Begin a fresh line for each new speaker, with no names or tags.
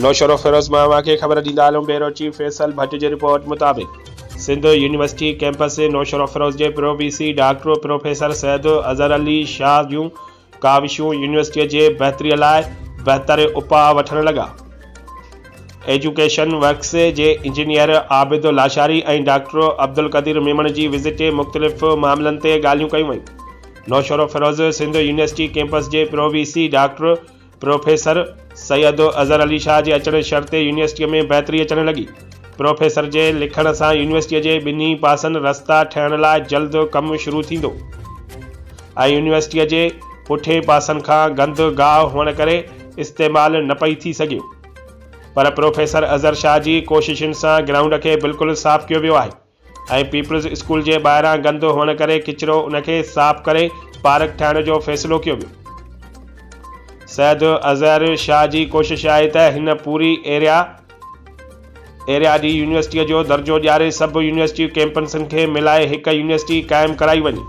نوشهروفيروز مان اوهان کي خبر ڏيندا هلون بيورو چيف فيصل ڀٽ جي رپورٽ مطابق سنڌ يونيورسٽي ڪيمپس نوشهروفيروز جي pro V C doctor professor Syed Azhar Ali Shah جون ڪاوشون يونيورسٽي جي بهتري لاء بهتر اپاء وٺڻ لڳا. ايجوڪيشن ورڪس جي انجنيئر عابد لاشاري ۽ ڊاڪٽر عبدالقدير ميمڻ جي وزٽ مختلف معاملن تي ڳالهيون ڪيون ويون. نوشهروفيروز سنڌ يونيورسٽي ڪيمپس جي pro V C doctor professor Syed Azhar Ali Shah جي اچڻ شرط يونيورسٽيء ۾ بهتري اچڻ لڳي. پروفيسر جي لکڻ سان يونيورسٽيء جي ٻنهي پاسن رستا ٺهڻ لاء جلد ڪم شروع ٿيندو ۽ يونيورسٽيء جي پٺين پاسن کان گند گاهه هئڻ ڪري استعمال نه پئي ٿي سگهيو. پر پروفيسر اظهر شاهه جي ڪوششن سان گرائونڊ کي بلڪل صاف ڪيو ويو آهي. ۽ پيپلز اسڪول جي ٻاهران گند هئڻ ڪري ڪچرو ان کي صاف ڪري پارڪ ٺاهڻ جو فيصلو ڪيو ويو. سيد اظهر شاهه جي ڪوشش آهي ته هن پوري ايريا ايريا ڊي يونيورسٽيء جو درجو ڏياري سڀ يونيورسٽي ڪيمپسن کي ملائي هڪ يونيورسٽي قائم ڪرائي وڃي.